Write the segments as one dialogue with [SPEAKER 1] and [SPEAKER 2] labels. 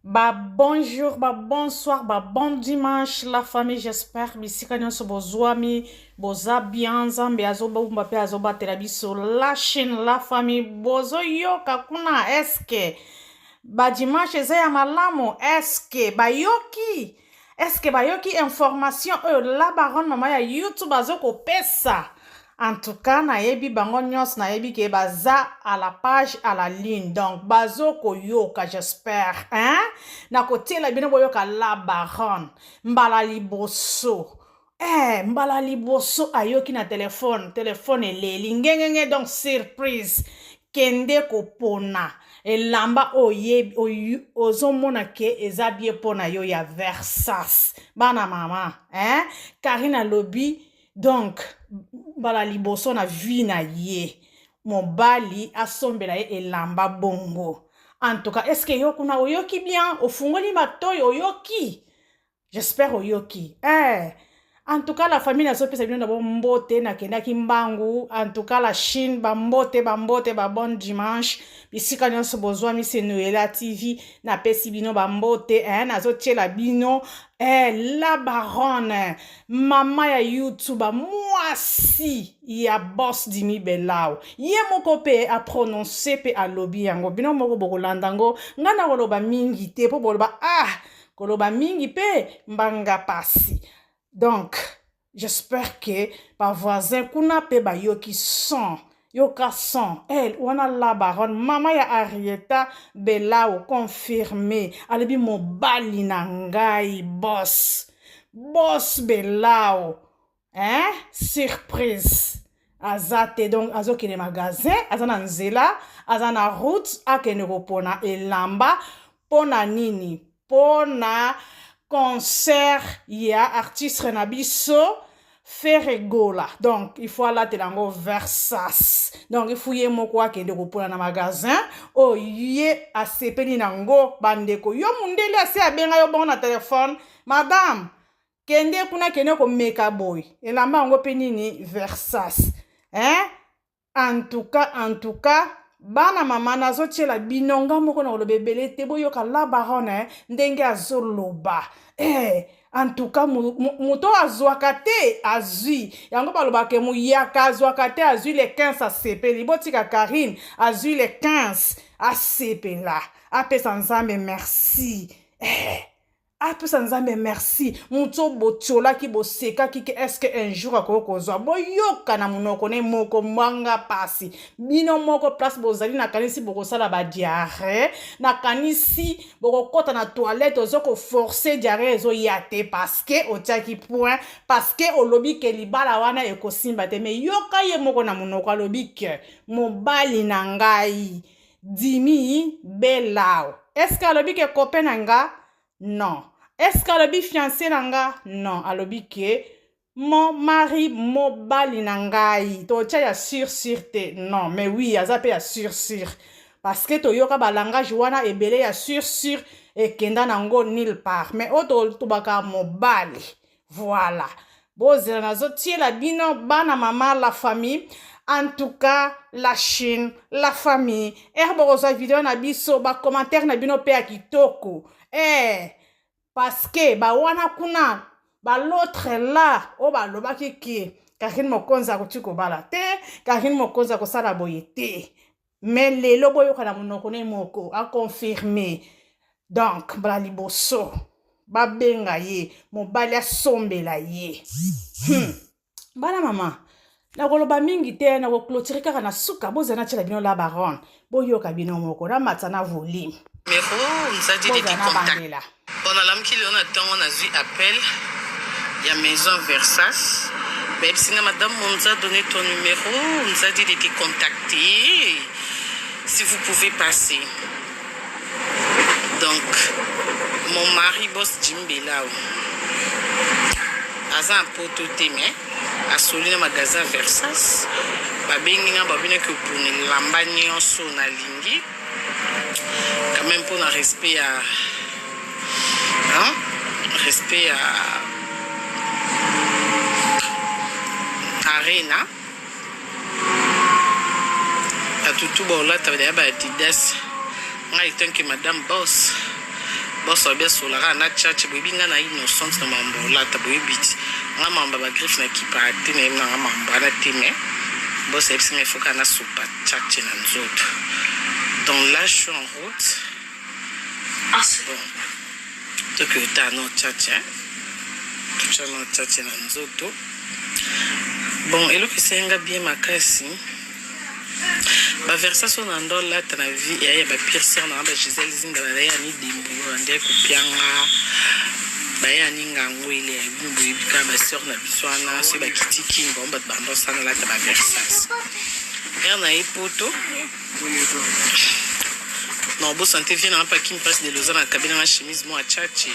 [SPEAKER 1] Ba bonjour, ba bonsoir, ba bon dimanche la famille, j'espère bisika nyonso bozwami, boza bien, Nzambe azobomba pe azobatela biso la chaîne la famille, bozoyoka kuna eske ba dimanche eza ya malamu eske bayoki eske bayoki information oyo la baronne mama ya YouTube azokopesa En tout cas nayebi bango nyonso nayebi ke baza à la page à la ligne donc bazo koyoka j'espère hein nakotiela bino boyoka la baronne mbala liboso eh mbala liboso ayoki na telefone telefone eleli ngengenge donc surprise kende kopona elamba oyebi ozomona ke eza bie mpo na yo ya versas bana mama hein karine alobi Donc mbala liboso na vie na ye mobali asombela ye elamba bongo. En tout cas, est-ce que yo kuna oyoki bien? Ofungoli matoyi oyoki? J'espère oyoki. Eh. En tout cas, la famille nazopesa bino d'abord mbote nakendaki mbangu. En tout cas, la Chine ba mbote ba mbote ba bon dimanche. Bisika nyonso bozwami c'est Noëlla TV. Napesi bino ba mbote eh nazotiela bino eh la baronne Mama ya YouTube mwasi ya boss Dimi Belaw ye moko pe a prononce pe alobi yango bino moko bokolanda yango nga na koloba mingi te po boloba ah koloba mingi pe mbanga pasi donc j'espère que ba voisin kuna pe bayoki son yoka son el wana la baronne mama ya arieta belau confirme alobi mobali na ngai boss boss belau hein surprise aza te donc azokende magasin aza na nzela aza na route akende kopona elamba mpo na nini mpo na concert ya artiste na biso Ferre Gola donc il faut alatela yango Versas donc il faut ye moko akende kopona na magasin oyo ye asepeli na ngo bandeko yo mundele ase abenga yo bongo na telefone madame kende kuna kende komeka boye elamba yango mpe nini Versas hein En tout cas, en tout cas, bana mama nazotiela bino nga moko na koloba ebele te boyoka la baronne eh, ndenge azoloba eh, en tout cas moto oyo azwaka te azwi yango balobaka muyaka azwaka te azwi le 15 asepeli botika karine azwi le 15 asepela apesa nzambe merci eh. Apesa nzambe merci moto oyo botiolaki bosekaki ke est ce que un jour akoki kozwa boyoka na monoko ne moko mwanga pasi bino moko place bozali nakanisi bokosala ba diarrhée nakanisi bokokota na toilette ozo koforce diarrhée ezoya te parce que otiaki point parce que olobi ke libala wana ekosimba te me yoka ye moko na monoko alobi ke mobali na ngai Dimi Belaw. Est-ce que alobi ke copain na nga? Non. Est-ce que alobi fiancé na nga? Non. Alobi ke mon mari mobali na ngai. Totia ya sur sur te. Non, mais oui, aza pe ya sur sur. Parce que toyoka ba langage wana ebele ya sur sur ekenda nango nulle part. Mais oyo tobaka mobali. Voilà. Bozela nazotiela bino bana mama la famille. En tout cas, la Chine, la famille. Eh bokozwa video na biso, ba commentaire na bino pe ya kitoko. Eh parce que ba wana kuna ba l'autre là oyo balobaki ke Karine Mokonzi akoki kobala te, Karine Mokonzi akosala boye te. Mais lelo boyoka na monoko ne moko a confirme donc mbala liboso babenga ye mobali asombela ye hmm. bana mama nakoloba mingi te nakoclotire kaka na suka bozala natyela bino la baronne boyoka bino moko namatisa na volume
[SPEAKER 2] bozala na bandela Bon nalamuki lelo na tongo nazui appel ya maison Versas bayebisi nga madame on nous a donné ton numéro on nous a dit de te contacter si vous pouvez passer donc mon mari boss Jim Belao aza na poto te mais asoli na magasin Versas babengi nga babinaki opona elamba nyonso nalingi quand même pona respect ya hein? respect ya arena batutu baolata ya ba adidas ngai tant que madame boss Boso abi asolaka na chache, boyebi nga na innocente na mambo olata, boyebi ti nga mamba ba griffe na kipaka te, nayebi na nga mambo wana te, mais boso ayebisi nga ifoka na sopa chache na nzoto. Donc là je suis en route. Bon, toki otala no chache, totya no chache na nzoto. Bon, eloko esali nga bien makasi, ba versas oyo na ndo alata na vie eya ya ba pire sœur na nga, ba Gisèle Zinga, ba ya ni Dembo, bande kopianga, ba ya ni ngango ile ya bino, boyebi kaka ba sœur na biso wana. Soki bakiti Kini, bango bato bando osala alata ba versas ere na ye poto na obosana te. Vie na nga mpe Kim Prince de Lausanne akabi nanga chemise mo ya chache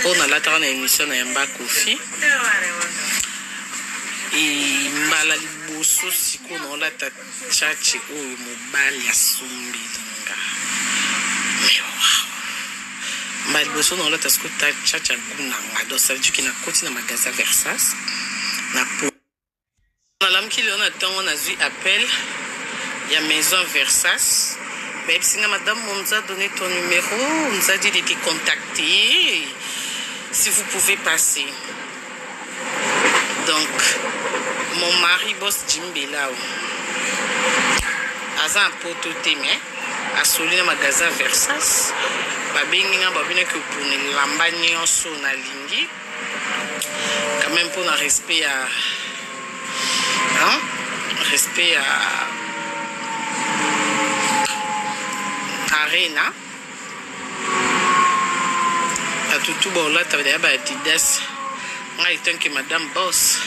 [SPEAKER 2] oyo nalataka na émission na yamba Kofi. E mbala liboso sikoyo naolata chache oyo mobali asombeli nga. Mais wow, mbala liboso naolata sikoyo chache ya goût na nga. Donc ça veut dire que nakoti na magasin Versas na po nalamuki lelo na ntongo, nazwi appel ya maison Versas, bayebisi nga: "Madame, on nous a donné ton numéro, on nous a dit de te contacter si vous pouvez passer." Donc mon mari, boss Jimbelao, aza na poto te, mais asoli na magasin Versas, babengi nga, babinaki opona elamba nyonso nalingi. Quand même mpona respect ya, hein? Respect ya Arena, bato tu baolata ya ba Adidas. Ngai tant que madame boss,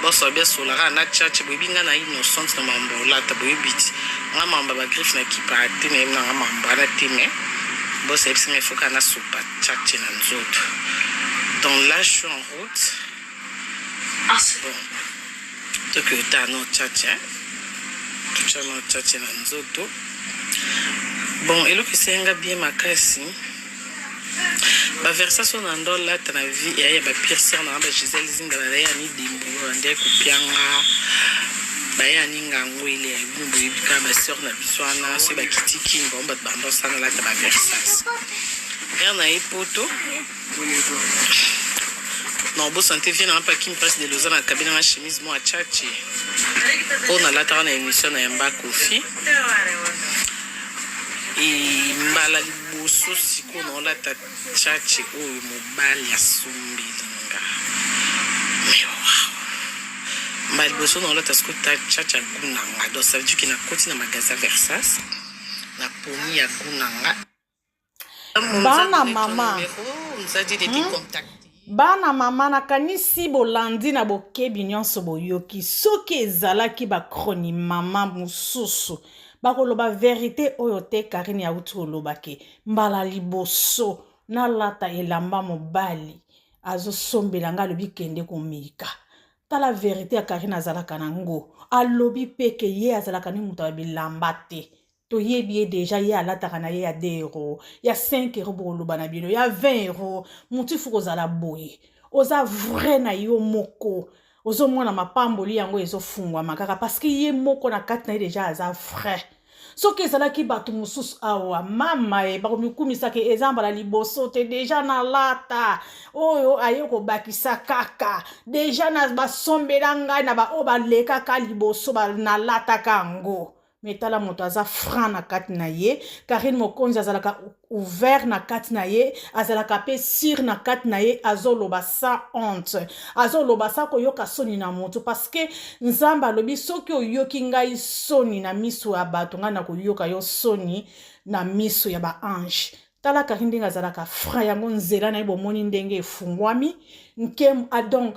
[SPEAKER 2] boss abi asolaka na chache, boyebi nga na innocente na mambo olata, boyebi ti nga mamba ba griffe na kipaka te, nayebi nanga mambo wana te, mais boss ayebisi nga ifoka na sopa chache na nzoto. Donc là je suis en route. Bon, toki otala no chache, totya no chache na nzoto. Bon, eloko esali nga bien makasi, ba versas oyo na ndo alata na vie eya ya ba pire sœur na nga, ba Gisèle Zinga, ba ya ni Dembo, bande kopianga, ba ya ni ngango ile ya bino, boyebi kaka ba sœur na biso wana. Soki bakiti Kini, bango bato bando osala alata ba versas ere na ye poto na obosana te. Vie na nga mpe Kim Prince de Lausanne akabi nanga chemise mo ya chache oyo nalataka na émission na yamba Kofi. E mbala liboso sikoyo naolata chache oyo mobali asombeli nga. Mais wow, mbala liboso naolata sikoyo chache ya goût na nga. Donc ça veut dire que nakoti na magasin Versas, na poni ya goût na nga.
[SPEAKER 1] Bana mama, Bana mama, nakanisi bolandi na bokebi nyonso, boyoki. Soki ezalaki bakroni mama mosusu, bakoloba vérité oyo te. Karine auti kolobake mbala liboso nalata elamba mobali azosombela nga, alobi kende komeka. Tala vérité ya Karine azalaka nango. Alobi mpe ke ye azalaka ni moto ya bilamba te. Toyebi ye déjà, ye alataka na ye ya 2 euro, ya 5 euro, bokoloba na bino ya 20 euro. Motu ifu kozala boye, oza vrai na yo moko, ozomona mapamboli yango ezofungwama kaka parce que ye moko na kati na ye déjà aza vrai. Soki ezalaki bato mosusu awa, mama ye bakomikumisaka, eza mbala liboso te, déjà nalata oyo, aye kobakisa kaka, déjà na basombela ngai na baoyo balekaka liboso nalataka yango. Mais tala, moto aza franc na kati na ye. Karine Mokonzi azalaka ouvert na kati na ye, azalaka mpe sûr na kati na ye, azoloba sans honte, azoloba sans koyoka soni na moto, parce que Nzambe alobi: "Soki oyoki ngai soni na miso ya bato, ngai na koyoka yo soni na miso ya baange." Tala Karine ndenge azalaka franc. Yango nzela na ye, bomoni ndenge efungwami nke. Donc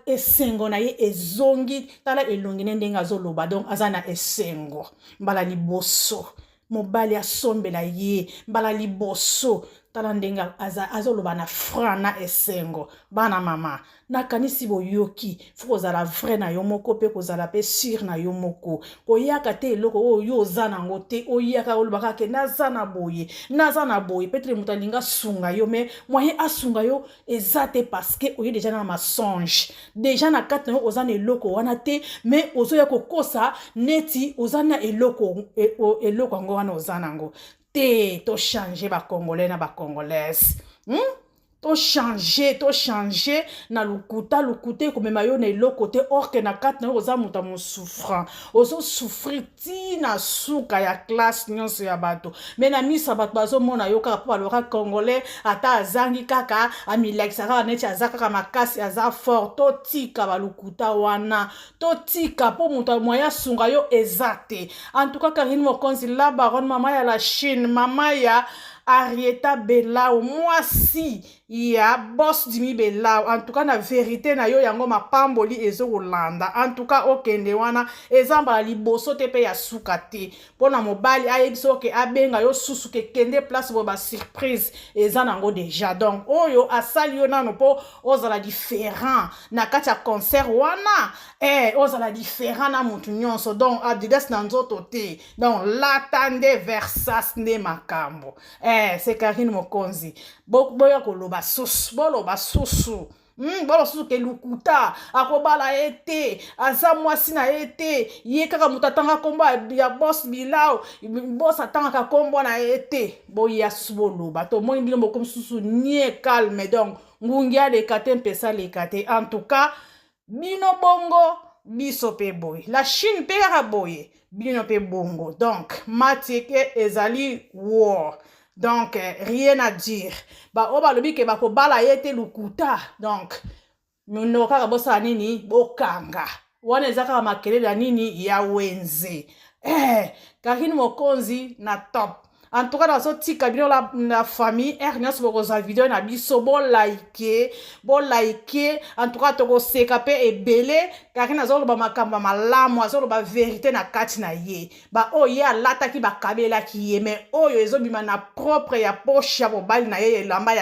[SPEAKER 1] esengo na ye ezongi. Tala elongi ne ndenge azoloba. Donc aza na esengo, mbala liboso mobali asombela ye, mbala liboso. Tala ndenge azoloba na franc na esengo. Bana mama, nakanisi boyoki. Faut kozala vrai na yo moko mpe kozala mpe sûr na yo moko. Koyaka te eloko oyo yo oza nango te. Oyaka olobaka ke naza na boye, naza na boye. Peut-être moto alingi asunga yo, mais moyen asunga yo eza te, parce que oye déjà na mensonge déjà na kati na yo. Oza na eloko wana te, mais ozoya kokosa neti oza na eloko. Eloko yango wana oza nango. Te, tochange bacongolais na bacongolaise, Tochange, tochange na lokuta. Lokuta ekomema yo na eloko te. Or que na kati na yo oza moto ya mosouffrant, ozosouffrir ntina suka ya classe nyonso ya bato. Mais na miso ya bato bazomona yo kaka mpo balobaka congolais ata azangi kaka, amilakisa kaka neti aza kaka makasi, aza fort. Totika balokuta wana, totika, mpo moto moya asunga yo eza te. En tout cas, Karine Mokonzi la baronne, mama ya la Chine, mama ya Arieta Belao, mwasi ya boss Dimi Belao, en tout cas na vérité na yo yango mapamboli ezokolanda. En tout cas, okende wana eza mbala liboso te mpe ya suka te. Mpo na mobali ayebi soki abenga yo susu ke kende place boye, basurprise eza nango déjà. Donc oyo asali yo nano mpo ozala différent na kati ya concert wana, ozala différent na motu nyonso. Donc Adidas na nzoto te, donc lata nde Versace nde makambo. C'est Karine Mokonzi. Boya koloba susu, boloba susu, boloba susu ke lukuta, akobala ye te, aza mwasi na ye te. Ye kaka moto atanga nkombo ya boss Bilao, boss atangaka nkombo na ye te. Boya susu boloba, tomoni bino bokomi susu nie calme. Donc ngungi aleka te, mpesa aleka te. En tout cas, bino bongo, biso mpe boye, la Chine mpe kaka boye, bino mpe bongo. Donc matieke ezali war. Donc rien à dire. Baoyo balobi ke bakobala ye te, lukuta. Donc monoko kaka bosala nini, bokanga wana, eza kaka makelele ya nini, ya wenze. Karine Mokonzi na top. En tout cas, nazotika bino la famille. Heure nyonso bokozwa video na biso, bolike, bolike. En tout cas, tokoseka mpe ebele. Karine azoloba makambo ya malamu, azoloba vérité na kati na ye. Baoyo ye alataki, bakabelaki ye, mais oyo ezobima na propre ya poche ya mobali na ye, elamba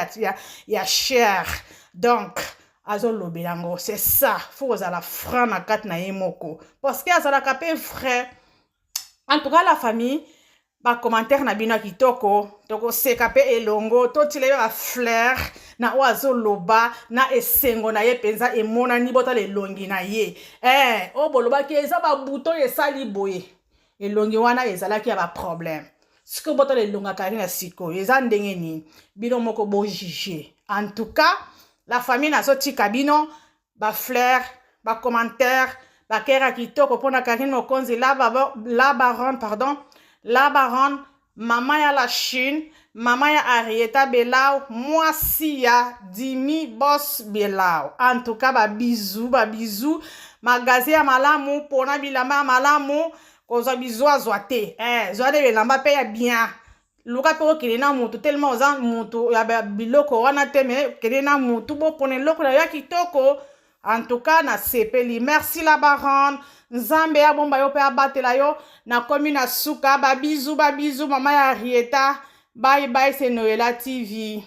[SPEAKER 1] ya cher. Donc azolobela yango, c'est ça, faut kozala franc na kati na ye moko, parce que azalaka mpe vrai. En tout cas, la famille, bacommentaire na bino ya kitoko, tokoseka mpe elongo. Totila ye bafleur na oyo azoloba na esengo na ye mpenza emonani. Botala elongi na ye. Oyo bolobaki eza babuto oyo esali boye, elongi wana ezalaki ya baproblème. Sikoyo botala elongi ya Karine ya sikoyo eza ndenge nini, bino moko bojuge. En tout cas, la famille, nazotika bino bafleur, bacommentaire, bacœur ya kitoko mpona Karine Mokonzi la baronne, pardon, la baronne, mama ya la Chine, mama ya Arieta Belao, mwasi ya Dimi Bos Belao. En tout cas, babisous, babisous. Magasin ya malamu mpona bilamba ya malamu, kozwa bizwazwa te. Zwa nde bilamba mpe ya bien. Luka mpe okende na mutu telema, oza mutu ya biloko wana te, mais okende na mutu, bopona eloko na yo ya kitoko. En tout cas, nasepeli. Merci la baronne, Nzambe abomba yo mpe abatela yo. Nakomi na suka. Babisous, babisous, mama ya Rieta. Bye bye, c'est Noela TV.